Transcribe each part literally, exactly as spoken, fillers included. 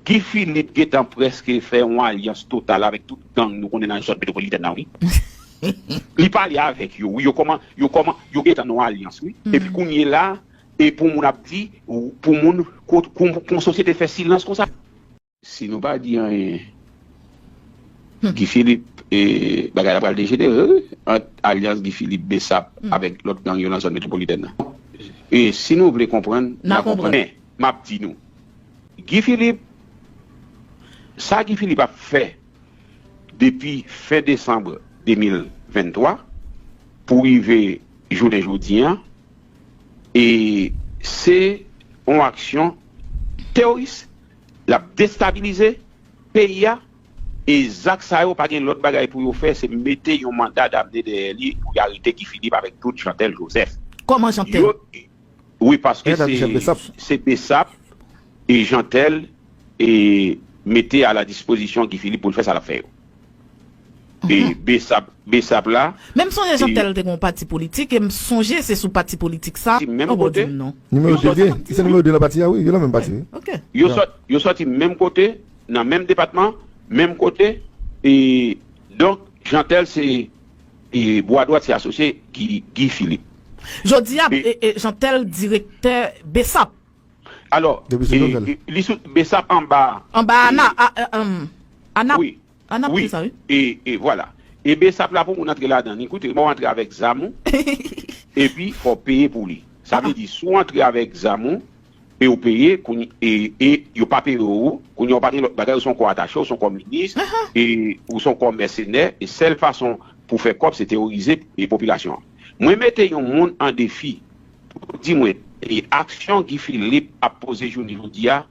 Guy Philippe gentan prèske fè yon alyans total avèk tout gang nou konnen nan zòn metwopolitèn nan, wi. Li pale avèk yo, wi, yo kòman, yo kòman, yo gentan nan yon alyans, wi. Epi kounye la, e pou moun ap di, pou moun, pou, pou, pou yon sosyete fè silans konsa. Si nou pa di anyen, Guy Philippe, e, bagay la pral dejenere, wi, ant alyans Guy Philippe, BSAP, avèk lòt gang yo nan zòn metwopolitèn nan. E si nou vle konprann, n a konprann. Men, m ap di nou, Guy Philippe, sa Guy Philippe ap fè depi fen desanm de mil venntwa pou rive jounen jodi a, e se yon aksyon teworis, l ap destabilize peyi a, e zak sa yo pa gen lòt bagay pou yo fè, se mete yon manda damne dèyè li pou y arete Guy Philippe avèk tout Jeantel Joseph. Kòman Jeantel? Yo, wi, paske se, se BSAP e Jeantel e mete a la dispozisyon Guy Philippe pou l fè sa l ap fè yo. E BSAP, BSAP la. Men m sonje Jeantel te gen yon pati politik, e m sonje se sou pati politik sa. Menm kote. Nimewo de, li se nimewo de nan pati a, wi, yo nan menm pati, wi. Ok. Yo sòt, yo sòti menm kote, nan menm depatman, menm kote, e donk, Jeantel se, e, bwa dwat, se asosye Guy, Guy Philippe. Jodi a, e, e, Jeantel direktè BSAP. Alò, e, e, li sou, BSAP anba. Anba ANAP, a, a, um, ANAP. Wi. ANAP, wi, se sa, wi. E, e vwala. E BSAP la pou moun antre ladan li. Koute, bon, antre avèk zam ou, epi fò w peye pou li. Sa vle di, si w antre avèk zam ou, e w peye, kounye, e, e yo pa peye w, kounye a w pa gen lòt bagay, ou se yon kò atache, ou se yon kò minis, e ou se yon kò mèsenè, e sèl fason pou fè kòb, se teworize, e, popilasyon an. Mwen mete yon moun an defi pou di mwen, e aksyon Guy Philippe ap poze jounen jodi a,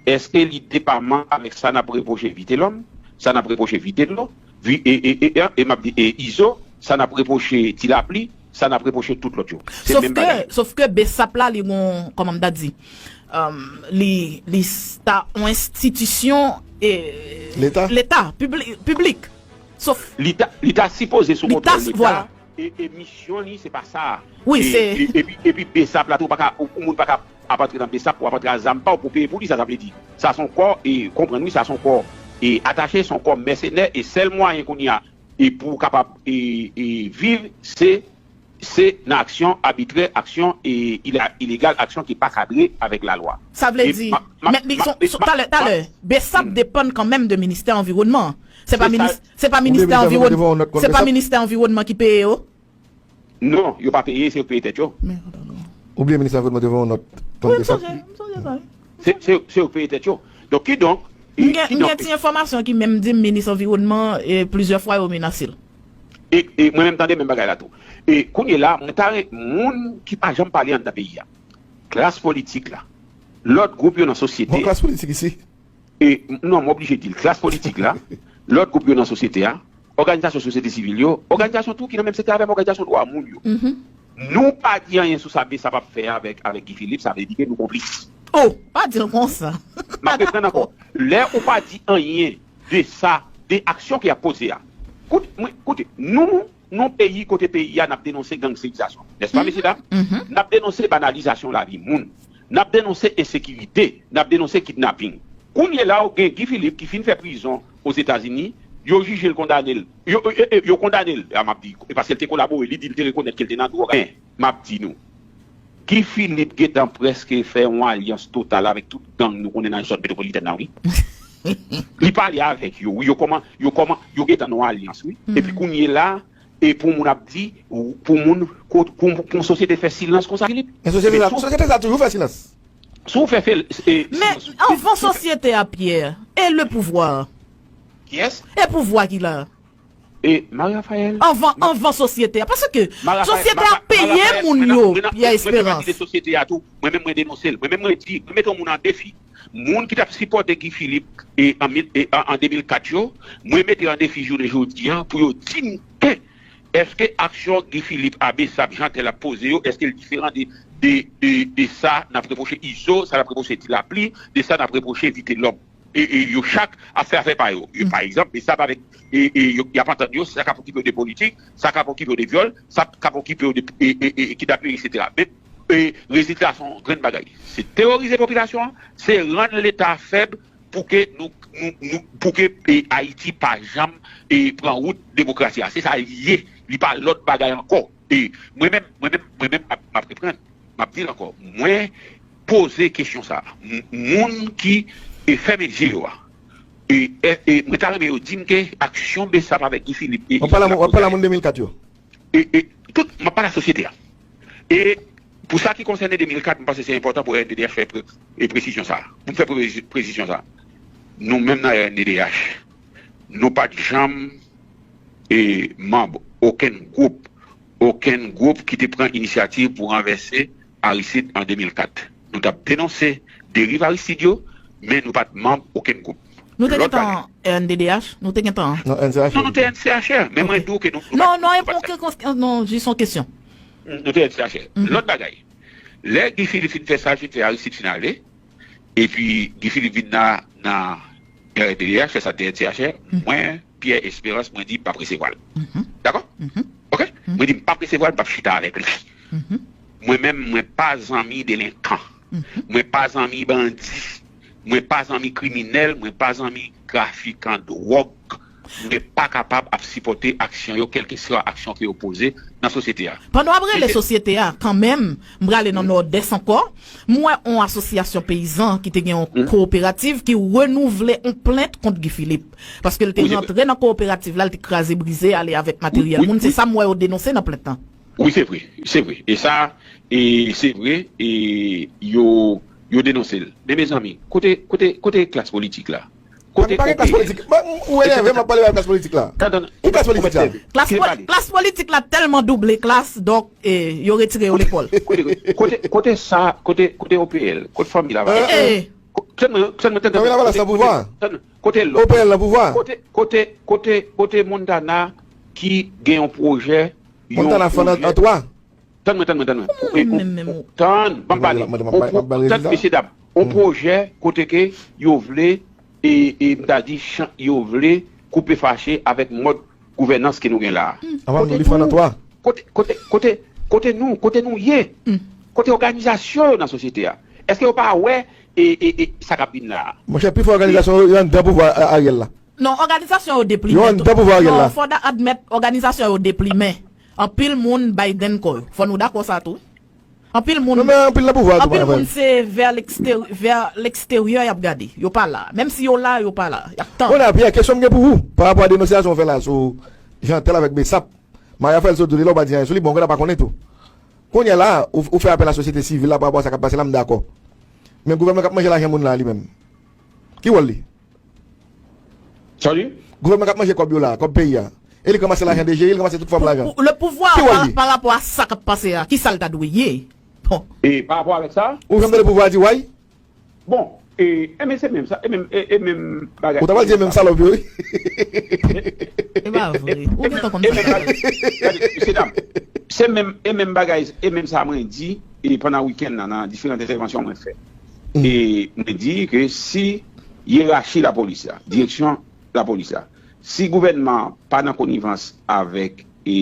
èske li depaman avèk sa n ap repwoche Vitelòm, sa n ap repwoche Vitelò, vi, e, e, e, e, e m ap di, e Izo, sa n ap repwoche Ti Lapli, sa n ap repwoche tout lòt yo? Se menm bagay. Sof ke BSAP la, li gon, kòman m ta di, um, li, li s-, ta yon enstitisyon, e, Leta, pibli-, piblik. Sof li ta, li ta sipoze sou kontwòl Leta, vwala. E, e misyon li, se pa sa. Wi, e, se e, epi, epi BSAP la tou, ou pa ka, ou, ou moun pa ka ap antre nan BSAP pou ap antre a zam pa w pou peye pou li, sa, sa vle di. Sa se yon kò, e, konprann wi, sa se yon kò, e, atache, se yon kò mèsenè, e sèl mwayen kounye a, e, pou w kapab, e, e, viv, se, se nan aksyon abitrè, aksyon, e, ila-, ilegal, aksyon ki pa kadre avèk lalwa. Sa vle di, men li son, son, talè, talè, BSAP depann kanmenm de ministè anviwònman. Se pa minis-, se pa ministè anviwònman, se pa ministè anviwònman ki peye yo? Non, yo pa peye, se yo k peye tèt yo. Ou bliye minis anviwònman te voye yon nòt kont BSAP? Wi, m sonje, m sonje sa, wi. Se, se, se yo k peye tèt yo. Donk, kidonk, e, m gen, m gen ti enfòmasyon ki menm di m minis anviwònman, e, plizyè fwa yo menase l. E, e mwen menm tande menm bagay la tou. E kounye la, mwen ta ren-, moun ki pa janm pale anndan peyi a, klas politik la, lòt gwoup yo nan sosyete a. Bon, klas politik isi. E, non, m oblije di l, klas politik la, lòt gwoup yo nan sosyete a, òganizasyon sosyete sivil yo, òganizasyon tou ki nan menm sektè avè m, òganizasyon dwa moun yo. Nou pa di anyen sou sa BSAP ap fè avèk, avèk Guy Philippe, sa vle di ke nou konplis. Oh, pa di l konsa. M ap reprann ankò. Lè ou pa di anyen de sa, de aksyon ki ap poze a. Koute, mwen, koute, nou, nan yon peyi kote peyi a, n ap denonse gangsterizasyon. Nèspa, mesye dam? N ap denonse banalizasyon lavi moun. N ap denonse ensekirite. N ap denonse kidnaping. Kounye la, ou gen Guy Philippe ki fin fè prizon Ozetazini. Yo jije l, kondane l. Yo, yo, yo, yo kondane l. A, m ap di, e paske l te kolabore, li di l te rekonèt ke l te nan dwòg. Men, m ap di nou, Guy Philippe gentan prèske fè yon alyans total avèk tout gang nou konnen nan zòn metwopolitèn nan, wi. Li pale avèk yo, wi. Yo kòman, yo kòman, yo gentan nan yon alyans, wi. Epi kounye la, e pou moun ap di, pou moun, pou, pou yon sosyete fè silans konsa, Philippe. Men sosyete sa, sosyete sa toujou fè silans. Si w fè, fè, e, men silans, anvan sosyete a, Pierre, e le pouvwa? Kiyès? E pouvwa ki la? E Marie Raphaël. Anvan, anvan sosyete a. Paske sosyete a peye moun yo, Pierre Espérance. Mwen menm mwen denonse l. Mwen menm mwen di, mwen mete yon moun an defi. Moun ki t ap sipòte Guy Philippe e an mil, e an, an de mil kat yo, mwen mete yo an defi jounen jodi a pou yo di m ke èske aksyon Guy Philippe, Abbé Sab, Jeantel ap poze yo, èske l diferan de, de, de, de sa n ap repwoche Izo, sa n ap repwoche Ti Lapli, de sa n ap repwoche Vitelòm? E, e yo chak ap fè afè pa yo. E, pa egzanp, e sa pa avèk, e, e yo, y ap antann yo, sa k ap okipe yo de politik, sa k ap okipe yo de vyòl, sa k ap okipe yo de, e, e, e, kidnaping, etsetera. Men, e, rezilta se yon grenn bagay. Se teworize popilasyon an, se rann Leta fèb, pou ke nou, nou, nou pou ke e, Ayiti pa janm e, pran wout demokrasi a. Se sa li ye. Li pa lòt bagay ankò. E mwen menm, mwen menm, mwen menm, m ap, m ap reprann. M ap di l ankò. Mwen poze kesyon sa a. M- Moun ki e, fèmen je yo a. E, e, e mwen ta renmen yo di m ke aksyon Bessap avèk Guy Philippe e, W ap pale a Isaac moun- w ap pale a Lapotaine moun de mil kat yo. E, e tout, m ap pale a sosyete a. E pou sa ki konsène de mil kat, m panse se enpòtan pou R N D D H fè pre- e presizyon sa a. Pou m fè pre- presizyon sa a. Nou menm nan R N D D H, nou pa t janm e, manm okenn gwoup, okenn gwoup ki te pran inisyativ pou ranvèse Aristide an de mil kat. Nou t ap denonse deriv Aristide yo, men nou pa t manm okenn gwoup. Nou te Lòt gentan bagay. R N D D H, nou te gentan. Non, N C H R. Non, nou te N C H R, men mwen Ok. di w ke nou, nou Non, pa, non, nou e pa pou ke kons- non, jis yon kesyon. Nou te N C H R. Mhm. Lòt bagay, lè Guy Philippe fin fè sa, fin fè Aristide fin ale, epi Guy Philippe vin nan, nan R N D D H, fè sa te N C H R, Mhm. mwen, Pierre Espérance, mwen di m p ap resevwa l. Mhm. Dakò? Mhm. Ok? Mhm. Mwen di m p ap resevwa l, m p ap chita avèk li. Mhm. Mwen menm, mwen pa zanmi delenkan. Mhm. Mwen pa zanmi bandi. Mwen pa zanmi kriminèl. Mwen pa zanmi trafikan dwòg. Mwen pa kapab ap sipòte aksyon yo, kèlkeswa aksyon ke yo poze nan sosyete a. Pandan w ap rele Mesye, sosyete a, kanmenm, m prale nan Nòdès ankò, m wè yon asosyasyon peyizan ki te gen yon Mhm. kowoperativ ki renouvle yon plent kont Guy Philippe. Paske l te Wi, se vre. rantre nan kowoperativ la, l te kraze brize, ale avèk Wi, materyèl wi, moun. Se wi. sa m wè yo denonse nan plent lan. Wi, se vre, se vre. E sa, e se vre, e yo, yo denonse l. Men mezanmi, kote, kote, kote klas politik la? Kote Pa gen klas politik. Mwen, ou enève m ap pale de klas politik la. Ki klas politik sa? Klas, poli- klas politik la tèlman double klas, donk, e, yo retire yo lekòl. Kote, kote, kote sa, kote, kote O P L, kote fanmi Lavalas? Eh, eh. Ko- Tann mwen, tann mwen, tann, Fanmi Lavalas nan pouvwa. Tann, kote lòt? O P L nan pouvwa. Kote, kote, kote, kote Montana ki gen yon pwojè, yon Montana fann an, pwojè an twa. Tann mwen, tann mwen, tann mwen. Kòman menm, menm ou? Tann, ban m pale. Tann, mesye dam. On pwojè kote ke yo vle, e, e, m ta di, chan- yo vle koupe fache avèk mòd gouvènans ke nou gen la a. Kote nou, kote, kote, kote, kote nou, kote nou ye? Kote òganizasyon yo nan sosyete a? Èske yo pa wè, e, e, e, sa k ap vin la a? Monchè, pifò òganizasyon yo, yo anndan pouvwa a- Ariel la. Non, òganizasyon yo deplimen tou. Yo anndan pouvwa Ariel la. Non, fò n admèt, òganizasyon yo deplimen. Anpil moun bay denn kò yo. Fò nou dakò sa tou. Anpil moun, Non, men anpil nan pouvwa a tou, anpil moun se vè leksteri- vè leksteryè y ap gade. Yo pa la. Menm si yo la, yo pa la. Y ap tann. Kounye a, Pierre, kesyon m gen pou ou, pa rapò a denonsiyasyon w fè la sou Jeantel avèk Bessap. Maria Rafael sot di w li la, ou pa di anyen sou li, bon, kounye a pa konnen tou. Kounye a la, ou, ou fè apèl a sosyete sivil la pa rapò a sa k ap pase la, m dakò. Men gouvènman k ap manje lajan moun la li menm, ki wòl li? Sa w di? Gouvènman k ap manje kòb yo la, kòb peyi a. E li k ranmase lajan D G I, li ranmase tout fòm lajan. Pou, pou, le pouvwa Ki wòl pa, li? pa rapò a sa k ap pase a, ki sa l ta dwe ye? Bon. E pa rapò avèk sa? Ou janm tande pouvwa a di way? Bon, e, e men se menm sa, e menm, e, e menm bagay. Ou ta pral di e menm salòp yo, wi. E pa vre. Ou gentan konn sa. E menm bagay. Gade, mesye dam, se menm, e menm bagay, e menm sa mwen di, e pandan wikenn nan, nan diferan entèvansyon mwen fè. E mwen di ke si yerachi lapolis la, direksyon lapolis la, si gouvènman an pa nan konivans avèk, e,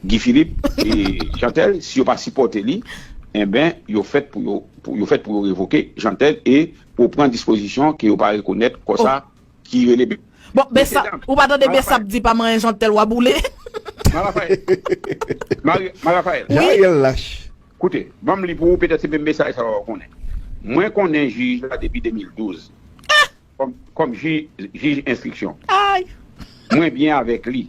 Guy Philippe e Jeantel, si yo pa sipòte li, enben, yo fèt pou yo, pou, yo fèt pou yo revoke Jeantel e pou yo pran dispozisyon ke yo pa rekonèt kòsa ki rele Be- Bon, Bessap, ou pa tande Bessap di pa manyen Jeantel w a boule. Marafayèl. Mari- Marafayèl. Jan Ariel lach. Koute, ban m li pou ou, petèt se menm mesaj sa w a konnen. Mwen konnen jij la depi de mil douz. Kòm, kòm jij, jij enstriksyon. Ay! Mwen byen avèk li.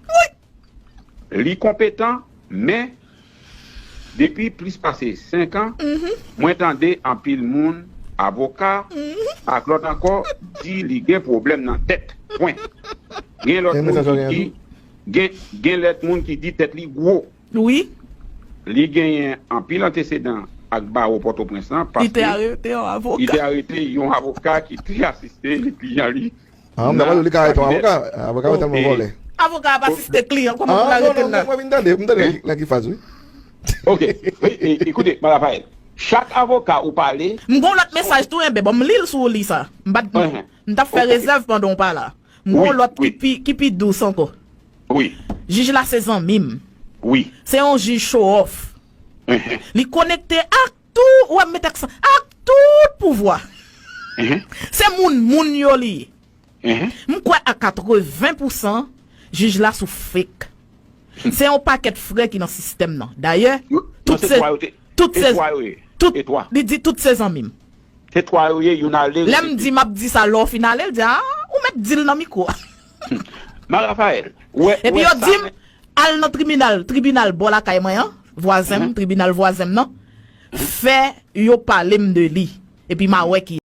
Li konpetan, men depi plis pase senk an, mwen tande anpil moun, avoka, ak lòt ankò, di li gen pwoblèm nan tèt. Pwen. Gen lòt moun ki di, gen, gen lòt moun ki di tèt li gwo. Wi. Li genyen anpil antesedan ak bawo Pòtoprens lan, paske li te arete yon avoka. Li te arete yon avoka ki te asiste li kliyan li. Ah, m ta pale li ka arete yon avoka. Avoka yo tèlman vòlè. Avoka ap asiste kliyan, kòman pou l arete l la? Mwen vin tande, m tande nan ki faz, wi. Ok. Wi, e, ekoute, Marafayèl, chak avoka ou pale. M gon lòt mesaj tou, enben, bon, m li l sou li sa. M pa t, m t ap fè rezèv pandan w pa la. M gon lòt ki pi, ki pi dous ankò. Wi. Jij la se zanmi m. Wi. Se yon jij show off. Li konekte ak tou, ou wè m met aksan, ak tout pouvwa. Se moun moun yo li ye. M kwè a katreven pousan jij la sou fake. Se yon pakèt frè ki nan sistèm nan. Dayè, tout se tout se tout li di tout se zanmi m. Se twa yo ye, youn ale. Lè m di m ap di sa, lè w fin ale, l di a, ou mèt di l nan mikwo. Ma Rafael, wè. Epi yo di m al nan tribinal, tribinal bò lakay mwen an, vwazen m, tribinal vwazen m nan, fè yo pale m de li. Epi m a wè ki